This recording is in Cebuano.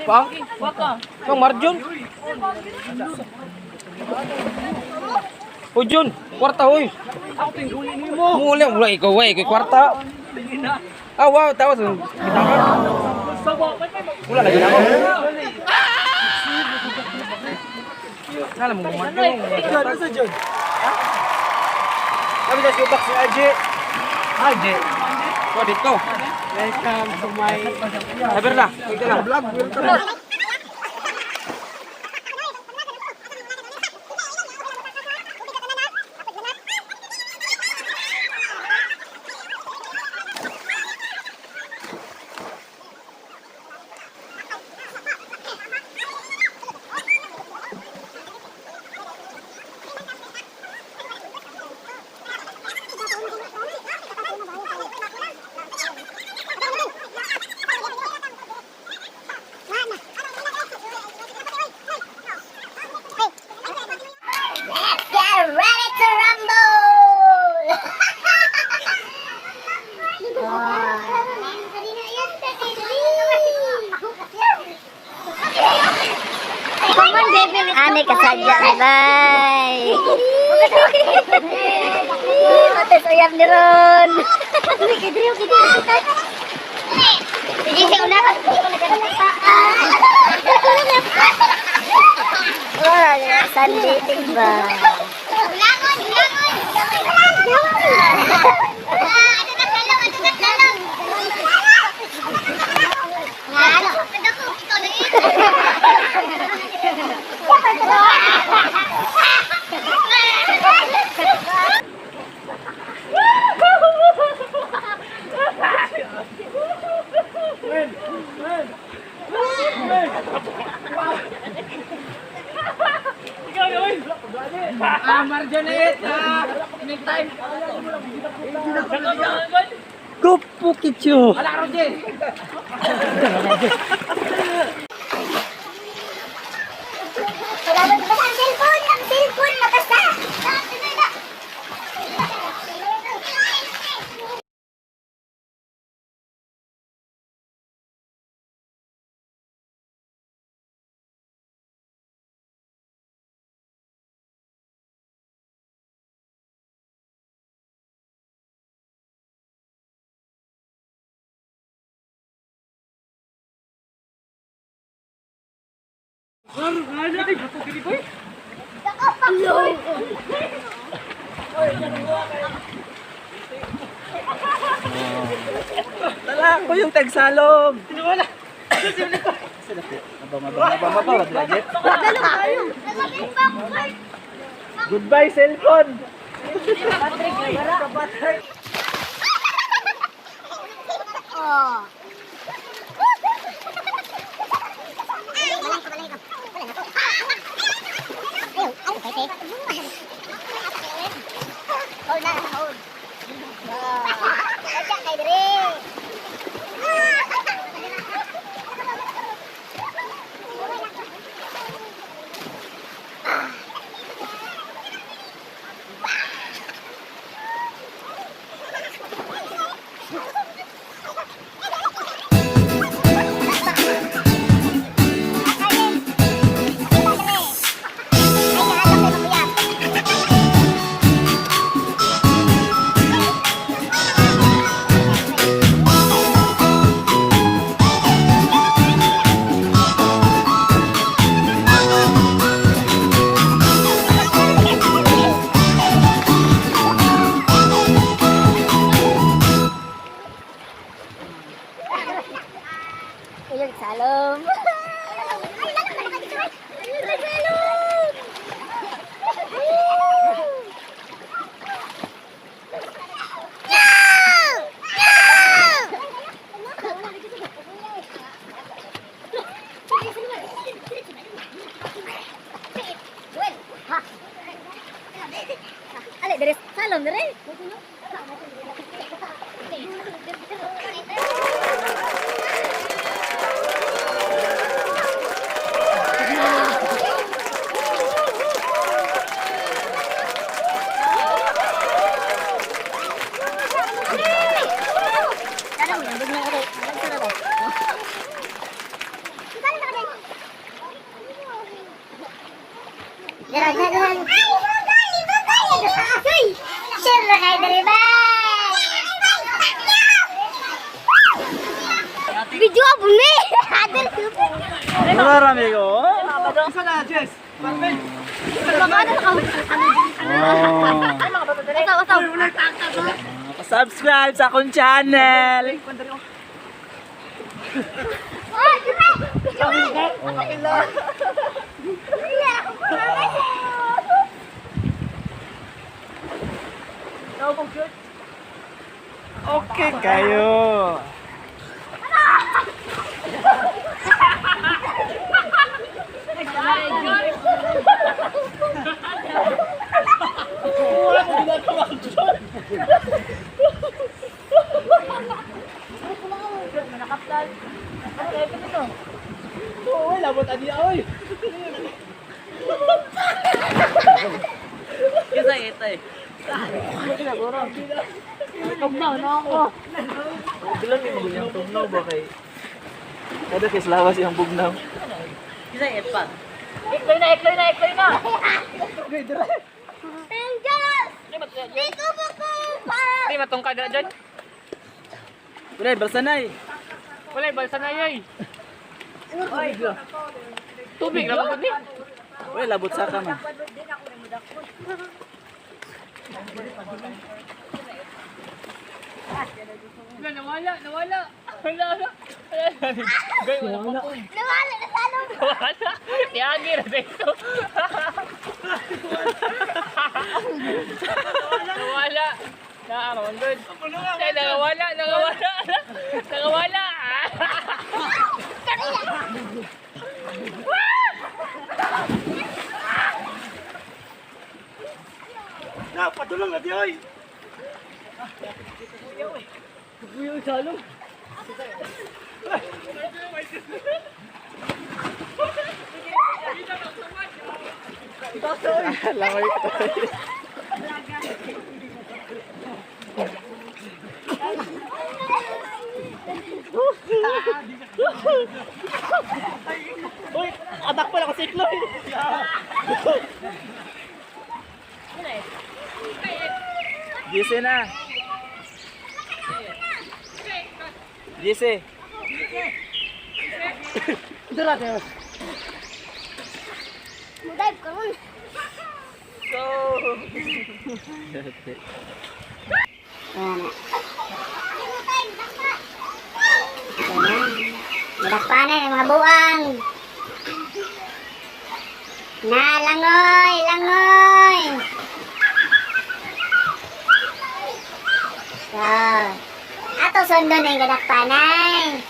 Pa? Kang Marjon? Uy, Jun, kwarta hoy. Muli, wala ikaw, wala ikaw kwarta. Ah, wow, tawa sa kita. Wala lagi na ako. Nala mo Marjon. Ano sa Jun? Kami sa subak si Aje. Aje. Ko dito. Welcome to my Sabar na. Ito na. vlog. Welcome. Let's get ready to rumble! Ane kasadya, bye! Mates uyab ni Ron! Sige, una ka. Wala, sunbathing ba? Langon, langon! Ah, Marjonet. Ah, next time. Gopo kicho. Ala Roger. Ang cellphone! Ang cellphone! Mabasa! Tala, ako yung tagsalog. Goodbye, cellphone. Oh. Hold na, hold. Kaya kay dire. Uyog salom. Ay, lalo na dito. Uyog salom. No! No! Ha. Ale, dari salom dari. Dara, dara, dara. Ay, bugay, bugay. Share na kayo dali ba? Video ako ni. Adel. Marami ko. Isa na, Jess. Perfect. Asaw, asaw. Subscribe sa akong channel. Okay kayo. Oo, labot ani oy. Kasi ito eh. Tugnaw na ako. Bilang ni yung tugnaw ba kay Kada kay lawas yung bugnaw. Kasi ito. Ikloy na, ikloy na, ikloy na. Thank Diyos! Di ko makuha! Hindi, matungkad na dyan. Pre, balsanay. Wala, balsa na yun. Tubig na ba ni? Uy, labot sa ka man. Wala, nawala, nawala. Wala, wala. Wala. Gay, wala pa po. Nawala na sa loob! Wala. Niagi na dito. Nawala. Naarawan doon. Ay, nawala, nawala. Nawala. Na, padulong na di oy. Langoy ko. Uy, atak pala ko si Chloe. Gise na. Gise. Mudive ka ron. Go. Madakpanan ang mga buang. Na, langoy, langoy. So, ato sundon ang gadakpanay.